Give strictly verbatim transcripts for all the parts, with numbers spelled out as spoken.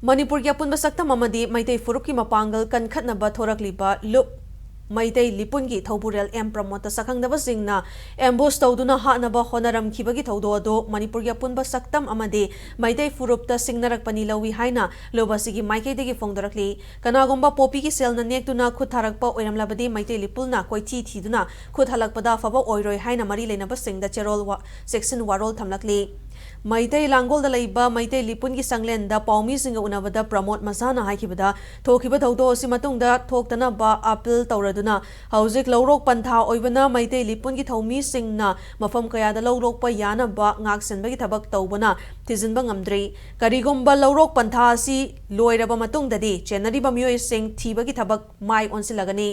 ꯃꯅꯤꯄꯨꯔꯒꯤ ꯑꯄꯨꯟꯕ ꯁꯛꯇꯝ ꯑꯃꯗꯤ ꯃꯩꯇꯩ ꯐꯨꯔꯨꯞꯀꯤ ꯃꯄꯥꯡꯒꯜ ꯀꯟꯈꯠꯅꯕ ꯊꯣꯔꯛꯂꯤꯕ ꯂꯨꯞ ꯃꯩꯇꯩ ꯂꯤꯄꯨꯟꯒꯤ ꯊꯧꯕꯨꯔꯦꯜ ꯑꯦꯝ ꯄ꯭ꯔꯃꯣꯗꯇ ꯁꯛꯈꯪꯗꯕꯁꯤꯡꯅ ꯑꯦꯝꯕꯨꯁ ꯇꯧꯗꯨꯅ ꯍꯥꯠꯅꯕ ꯍꯣꯠꯅꯔꯝꯈꯤꯕꯒꯤ ꯊꯧꯗꯣꯛ ꯑꯗꯨ ꯃꯅꯤꯄꯨꯔꯒꯤ ꯑꯄꯨꯟꯕ ꯁꯛꯇꯝ ꯑꯃꯗꯤ ꯃꯩꯇꯩ ꯐꯨꯔꯨꯞꯇ ꯁꯤꯡꯅꯔꯛꯄꯅꯤ ꯂꯧꯏ ꯍꯥꯏꯅ ꯂꯨꯞ ꯑꯁꯤꯒꯤ ꯃꯥꯏꯀꯩꯗꯒꯤ ꯐꯣꯡꯗꯣꯔꯛꯂꯤ꯫ ꯀꯅꯥꯒꯨꯝꯕ ꯄꯣꯄꯤꯒꯤ ꯁꯦꯜꯅ ꯅꯦꯛꯇꯨꯅ ꯈꯨꯠ ꯊꯥꯔꯛꯄ ꯑꯣꯏꯔꯝꯂꯕꯗꯤ ꯃꯩꯇꯩ ꯂꯤꯄꯨꯟꯅ ꯀꯣꯏꯊꯤ ꯊꯤꯗꯨꯅ ꯈꯨꯠ ꯍꯜꯂꯛꯄꯗ ꯑꯐꯕ ꯑꯣꯏꯔꯣꯏ ꯍꯥꯏꯅ ꯃꯔꯤ ꯂꯩꯅꯕꯁꯤꯡꯗ ꯆꯦꯔꯣꯜ ꯋꯥ-, ꯆꯦꯛꯁꯤꯟ ꯋꯥꯔꯣꯜ ꯊꯝꯂꯛꯂꯤ꯫ ꯃꯩꯇꯩ ꯂꯥꯡꯒꯣꯜꯗ ꯂꯩꯕ ꯃꯩꯇꯩ ꯂꯤꯄꯨꯟꯒꯤ ꯆꯥꯡꯂꯦꯟꯗ ꯄꯥꯎꯃꯤꯁꯤꯡꯒ ꯎꯅꯕꯗ ꯄ꯭ꯔꯃꯣꯗ ꯃꯁꯥꯅ ꯍꯥꯏꯈꯤꯕꯗ, ꯊꯣꯛꯈꯤꯕ ꯊꯧꯗꯣꯛ ꯑꯁꯤ ꯃꯇꯨꯡꯗ ꯊꯣꯛꯇꯅꯕ ꯑꯥꯄꯤꯜ ꯇꯧꯔꯗꯨꯅ ꯍꯧꯖꯤꯛ ꯂꯧꯔꯣꯛ ꯄꯟꯊꯥ ꯑꯣꯏꯕꯅ ꯃꯩꯇꯩ ꯂꯤꯄꯨꯟꯒꯤ ꯊꯧꯃꯤꯁꯤꯡꯅ ꯃꯐꯝ ꯀꯌꯥꯗ ꯂꯧ ꯂꯣꯛꯄ ꯌꯥꯅꯕ ꯉꯥꯛꯁꯦꯟꯕꯒꯤ ꯊꯕꯛ ꯇꯧꯕꯅ ꯊꯤꯖꯤꯟꯕ ꯉꯝꯗ꯭ꯔꯤ꯫ ꯀꯔꯤꯒꯨꯝꯕ ꯂꯧꯔꯣꯛ ꯄꯟꯊꯥ ꯑꯁꯤ ꯂꯣꯏꯔꯕ ꯃꯇꯨꯡꯗꯗꯤ ꯆꯦꯟꯅꯔꯤꯕ ꯃꯤꯑꯣꯏꯁꯤꯡ ꯊꯤꯕꯒꯤ ꯊꯕꯛ ꯃꯥꯏ ꯑꯣꯟꯁꯤꯜꯂꯒꯅꯤ꯫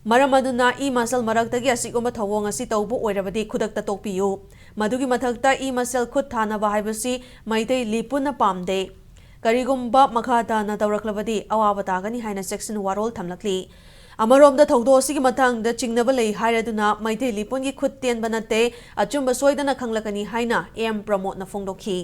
ꯃꯔꯝ ꯑꯗꯨꯅ ꯏ ꯃꯁꯦꯜ ꯃꯔꯛꯇꯒꯤ ꯑꯁꯤꯒꯨꯝꯕ ꯊꯧꯑꯣꯡ ꯑꯁꯤ ꯇꯧꯕ ꯑꯣꯏꯔꯕꯗꯤ ꯈꯨꯗꯛꯇ ꯇꯣꯛꯄꯤꯌꯨ꯫ ꯃꯗꯨꯒꯤ ꯃꯊꯛꯇ ꯏ ꯃꯁꯦꯜ ꯈꯨꯠ ꯊꯥꯅꯕ ꯍꯥꯏꯕꯁꯤ ꯃꯩꯇꯩ ꯂꯤꯄꯨꯟꯅ ꯄꯥꯝꯗꯦ꯫ ꯀꯔꯤꯒꯨꯝꯕ ꯃꯈꯥ ꯇꯥꯅ ꯇꯧꯔꯛꯂꯕꯗꯤ ꯑꯋꯥꯕ ꯇꯥꯒꯅꯤ ꯍꯥꯏꯅ ꯆꯦꯛꯁꯤꯟ ꯋꯥꯔꯣꯜ ꯊꯝꯂꯛꯂꯤ꯫ ꯑꯃꯔꯣꯝꯗ ꯊꯧꯗꯣꯛ ꯑꯁꯤꯒꯤ ꯃꯇꯥꯡꯗ ꯆꯤꯡꯅꯕ ꯂꯩ ꯍꯥꯏꯔꯗꯨꯅ ꯃꯩꯇꯩ ꯂꯤꯄꯨꯟꯒꯤ ꯈꯨꯠ ꯇꯦꯟꯕ ꯅꯠꯇꯦ, ꯑꯆꯨꯝꯕ ꯁꯣꯏꯗꯅ ꯈꯪꯂꯛꯀꯅꯤ ꯍꯥꯏꯅ ꯑꯦꯝ ꯄ꯭ꯔꯃꯣꯗꯅ ꯐꯣꯡꯗꯣꯛꯈꯤ꯫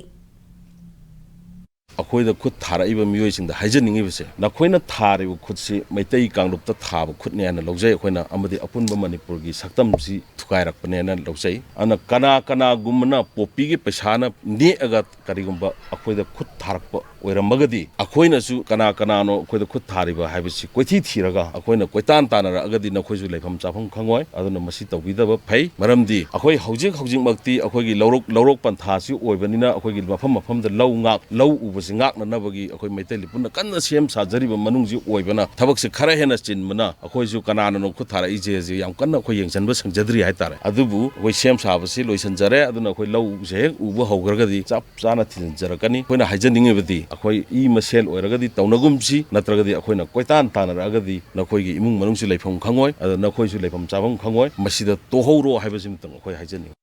ꯑꯩꯈꯣꯏꯗ ꯈꯨꯠ ꯊꯥꯔꯛꯏꯕ ꯃꯤꯑꯣꯏꯁꯤꯡꯗ ꯍꯥꯏꯖꯅꯤꯡꯉꯤꯕꯁꯦ, ꯅꯈꯣꯏꯅ ꯊꯥꯔꯤꯕ ꯈꯨꯠꯁꯤ ꯃꯩꯇꯩ ꯀꯥꯡꯂꯨꯞꯇ ꯊꯥꯕ ꯈꯨꯠꯅꯦ ꯍꯥꯏꯅ ꯂꯧꯖꯩ ꯑꯩꯈꯣꯏꯅ, ꯑꯃꯗꯤ ꯑꯄꯨꯟꯕ ꯃꯅꯤꯄꯨꯔꯒꯤ ꯁꯛꯇꯝꯁꯤ ꯊꯨꯒꯥꯏꯔꯛꯄꯅꯦꯅ ꯂꯧꯖꯩ꯫ ꯑꯗꯨꯅ ꯀꯅꯥ ꯀꯅꯥꯒꯨꯝꯕꯅ ꯄꯣꯄꯤꯒꯤ ꯄꯩꯁꯥꯅ ꯅꯦꯛꯑꯒ ꯀꯔꯤꯒꯨꯝꯕ ꯑꯩꯈꯣꯏꯗ ꯈꯨꯠ ꯊꯥꯔꯛꯄ ꯑꯣꯏꯔꯝꯃꯒꯗꯤ, ꯑꯩꯈꯣꯏꯅꯁꯨ ꯀꯅꯥ ꯀꯅꯥꯅꯣ ꯑꯩꯈꯣꯏꯗ ꯈꯨꯠ ꯊꯥꯔꯤꯕ ꯍꯥꯏꯕꯁꯤ ꯀꯣꯏꯊꯤ ꯊꯤꯔꯒ ꯑꯩꯈꯣꯏꯅ ꯀꯣꯏꯇꯥꯟ ꯇꯥꯟꯅꯔꯛꯑꯒꯗꯤ ꯅꯈꯣꯏꯁꯨ ꯂꯩꯐꯝ ꯆꯥꯐꯝ ꯈꯪꯉꯣꯏ꯫ ꯑꯗꯨꯅ ꯃꯁꯤ ꯇꯧꯕꯤꯗꯕ ꯐꯩ꯫ ꯃꯔꯝꯗꯤ ꯑꯩꯈꯣꯏ ꯍꯧꯖꯤꯛ ꯍꯧꯖꯤꯛꯃꯛꯇꯤ ꯑꯩꯈꯣꯏꯒꯤ ꯂꯧꯔꯣꯛ, ꯂꯧꯔꯣꯛ ꯄꯟꯊꯥꯁꯤ ꯑꯣꯏꯕꯅꯤꯅ ꯑꯩꯈꯣꯏꯒꯤ ꯃꯐꯝ ꯃꯐꯝꯗ ꯂꯧ ꯉꯥꯛ-, ꯂꯧ ꯎꯕꯁꯤ ꯉꯥꯛꯅꯅꯕꯒꯤ ꯑꯩꯈꯣꯏ ꯃꯩꯇꯩ ꯂꯤꯄꯨꯟꯅ ꯀꯟꯅ ꯁꯦꯝ ꯁꯥꯖꯔꯤꯕ ꯃꯅꯨꯡꯁꯤ ꯑꯣꯏꯕꯅ ꯊꯕꯛꯁꯦ ꯈꯔ ꯍꯦꯟꯅ ꯆꯤꯟꯕꯅ ꯑꯩꯈꯣꯏꯁꯨ ꯀꯅꯥꯅꯅꯣ ꯈꯨꯠ ꯊꯥꯔꯛꯏꯁꯦ ꯍꯧꯖꯤꯛ ꯌꯥꯝ ꯀꯟꯅ ꯑꯩꯈꯣꯏ ꯌꯦꯡꯁꯤꯟꯕ ꯁꯪꯖꯗ꯭ꯔꯤ ꯍꯥꯏꯇꯥꯔꯦ꯫ ꯑꯗꯨꯕꯨ ꯑꯩꯈꯣꯏ ꯁꯦꯝ ꯁꯥꯕꯁꯤ ꯂꯣꯏꯁꯤꯟꯖꯔꯦ꯫ ꯑꯗꯨꯅ ꯑꯩꯈꯣꯏ ꯂꯧꯁꯦ ꯍꯦꯛ ꯎꯕ ꯍꯧꯈ꯭ꯔꯒꯗꯤ ꯆꯞ ꯆꯥꯅ ꯊꯤꯖꯤꯟꯖꯔꯛꯀꯅꯤ꯫ ꯑꯩꯈꯣꯏꯅ ꯍꯥꯏꯖꯅꯤꯡꯉꯤꯕꯗꯤ ꯑꯩꯈꯣꯏ ꯏ ꯃꯁꯦꯜ ꯑꯣꯏꯔꯒꯗꯤ ꯇꯧꯅꯒꯨꯝꯁꯤ, ꯅꯠꯇ꯭ꯔꯒꯗꯤ ꯑꯩꯈꯣꯏꯅ ꯀꯣꯏꯇꯥꯟ ꯇꯥꯟꯅꯔꯛꯑꯒꯗꯤ ꯅꯈꯣꯏꯒꯤ ꯏꯃꯨꯡ ꯃꯅꯨꯡꯁꯨ ꯂꯩꯐꯝ ꯈꯪꯉꯣꯏ, ꯑꯗ ꯅꯈꯣꯏꯁꯨ ꯂꯩꯐꯝ ꯆꯥꯐꯝ ꯈꯪꯉꯣꯏ꯫ ꯃꯁꯤꯗ ꯇꯣꯛꯍꯧꯔꯣ ꯍꯥꯏꯕꯁꯤꯃꯇꯪ ꯑꯩꯈꯣꯏ ꯍꯥꯏꯖꯅꯤꯡꯉꯤ꯫